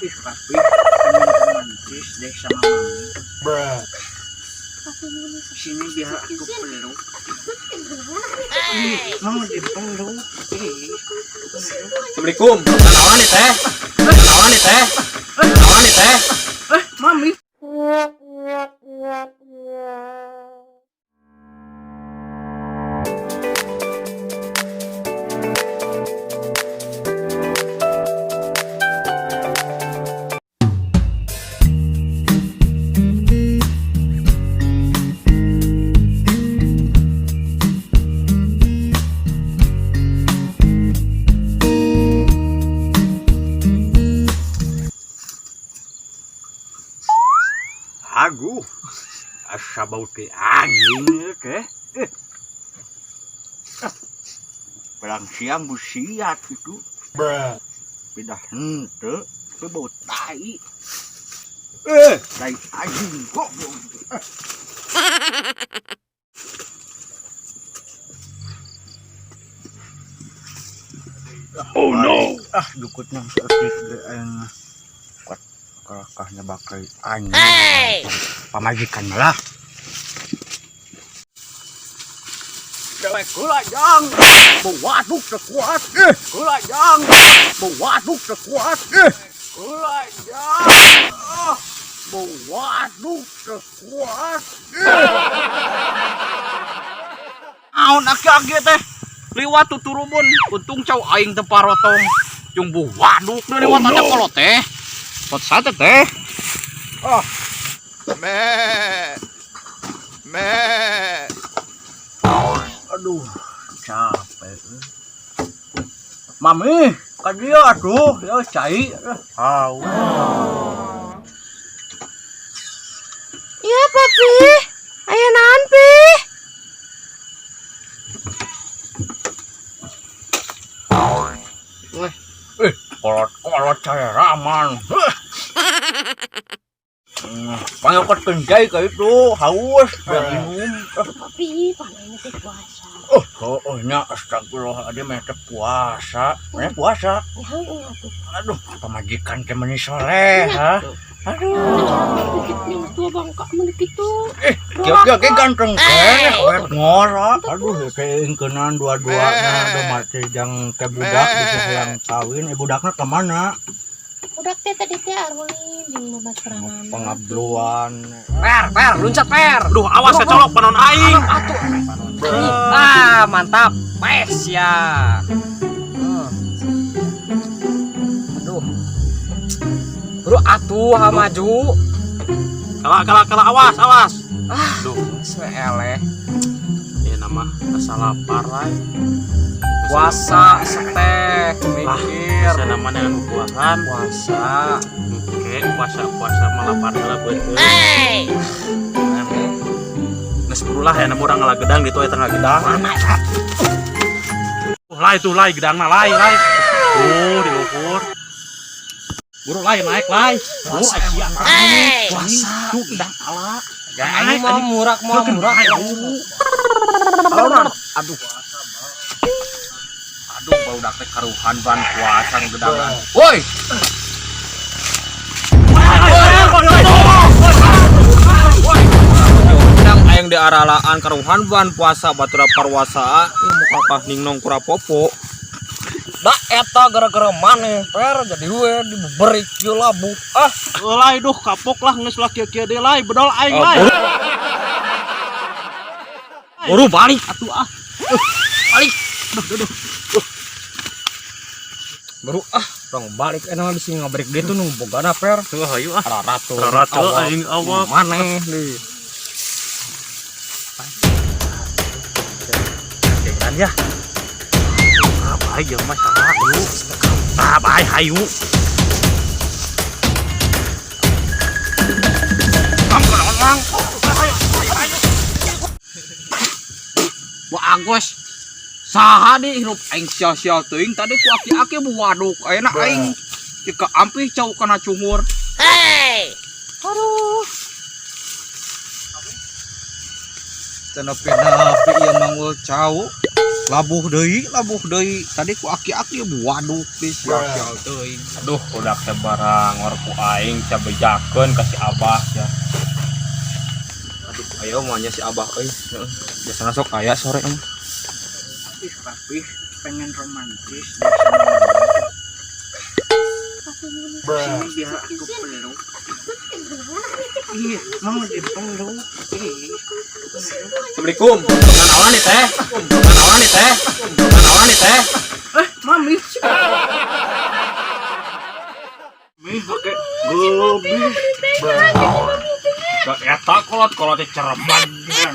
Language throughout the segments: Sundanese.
Ih, papi, pengen romantis deh sama mami. Sini biar aku peluk. Ih, mau dipeluk. Ih. Assalamualaikum. Naon nih teh? Naon nih teh? Naon nih teh? Eh, mami. Aduh, asa bau teh anjing teh. Eh. Ah, perang siang busiat gitu. Pindah henteu, tapi bau tai. Eh, tai anjing kok. Oh no. Ah, dukutnya seperti aing kuat kalahnya bakal anjing. Pamajikan malah. Dewek heula jang. Waduk teu kuat. Eh, heula jang. Waduk teu kuat. Eh, heula jang. Ah, waduk teu kuat. Naon aki-aki teh? Liwat tuturubun, untung cau aing teu parotong. Jeung bu waduk deui liwat ada kolot teh. Pot sate teh. Ah, Meh. Meh. Aduh, capek. Mami, ka dieu atuh, ya cai. Hau. Iya, Papi. Aya naon, Pi? Eh, kolot-kolot cai raman. Pangokot cai ka itu, haus, biar minum. Papi, panahnya teh puasa. Oh, oh, oh, nya astagfirullahaladzim, meh teh puasa. Meh puasa. Ya, heueuh atuh. Aduh, pamajikan teh meuni soleh, ha? Aduh. Pikirnya geus tua bangka mun kitu. Eh, kieu ge ganteng keneh, wet ngora. Aduh, teh ingkeunan dua-duana aduh mati jang teh budak bisa hayang kawin, eh budakna ka mana? Budak teh tadi teh arulin jeung babaturanana. Pengabduan. Per, per, loncat per. Duh, awas kecolok panon aing. Atuh. Ah, mantap. Pes ya. Hmm. Aduh. Bro, atuh ha maju. Kalah kalah kalah awas awas. Ah, Duh, eleh. ya nama asa lapar lah. Puasa setek Lah, mikir. Asa namanya anu buahan. Puasa. Oke, puasa-puasa mah lapar heula beuteung. Geus buru lah ya urang ngalah gedang ditu eta ngagedang. Lai tuh lai gedangna lai lai. Tuh di luhur. Buru lai naik lai. Buru sia. Puasa. Tuh gedang ala. Ya, aing mau murak mau murak. Aduh. Aduh, bau teh karuhan ban puasa nu gedangan. Woi. Gedang aing di aralaan karuhan ban puasa batura parwasa ih muka kah ningnong kurapopo. Da eta gara-gara maneh per jadi we diberi kieu labu. Ah, Lai duh kapok lah geus lah kieu-kieu deui lai bedol aing lai. Buru balik Atuh ah. balik. Duh, duh, duh. Buru ah, rong balik enak bisi ngabrik dieu tuh nu bogana per. Tuh hayu ah. Rarato. Rarato aing awak. Maneh deui. Jangan ya. Ah, bae jeung mah saha hayu. Ah, bae hayu. Mang kunaon mang? Wah Agus. Saha di hirup aing sia-sia teuing tadi ku aki-aki bu waduk ayeuna aing jika ampih cau kana cungur. Aduh. Teu nepi-nepi ieu manggul cau. Labuh deui, labuh deui. Tadi ku aki-aki waduh di sial-sial teuing. Aduh, udah teh barang ku aing cabejakeun ka si Abah ya. Aduh, ayo maunya si Abah euy. Heeh. Biasana sok aya sore mah. Ih, papi pengen romantis. Sini biar aku peluk. Iya, mau dipeluk. Ih. Assalamualaikum. Nanaonan nih teh. Nanaonan nih teh. Nanaonan nih teh. Eh, mami. Mi pakai gobis. Gak eta kolot-kolot teh cereman.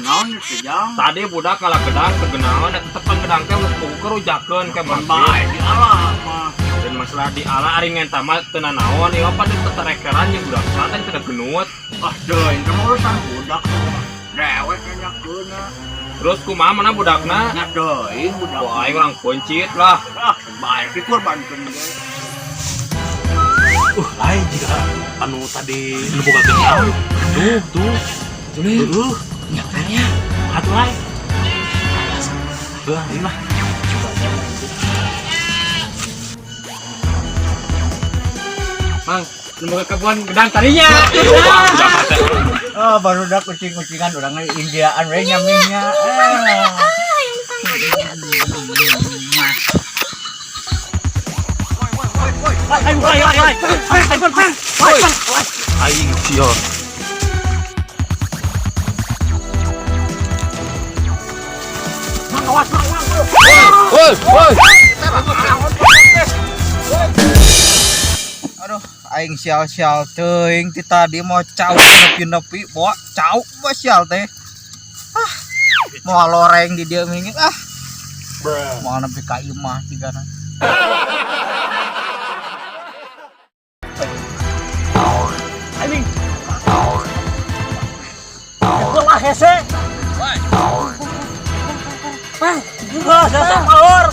Naon itu jang? Tadi budak ngalah gedang tegenaon eta tepan gedang teh geus puguh rujakeun ke mami. Bae di ala mah. Dan masalah di ala ari ngenta mah teu nanaon ieu apa teu terekeran jeung budak santai teu genut. Ah, deui itu mah urusan budak. Dewek nyakeuna. Terus kumaha mana budakna? Nya deui budak. Wah, aing orang kuncit lah. Ah, bae dikorbankeun ge. Lain jika anu tadi nu boga gedang. Tuh, tuh. Tuh. Nya nya. Atuh lain. Heuh, ini lah. Mang, nu boga kebun gedang tadinya. Ah, baru dah kucing-kucingan urang ge Indiaan we nyaminya. Ah. Aing sia. Woi, woi. Aduh, aing sial-sial teuing ti tadi mau cau nepi-nepi bawa cau bawa sial teh. Ah, mau loreng di dieu mingit ah. Mau nepi ka imah jigana. Aing. Lah hese. Wah, dasar malor.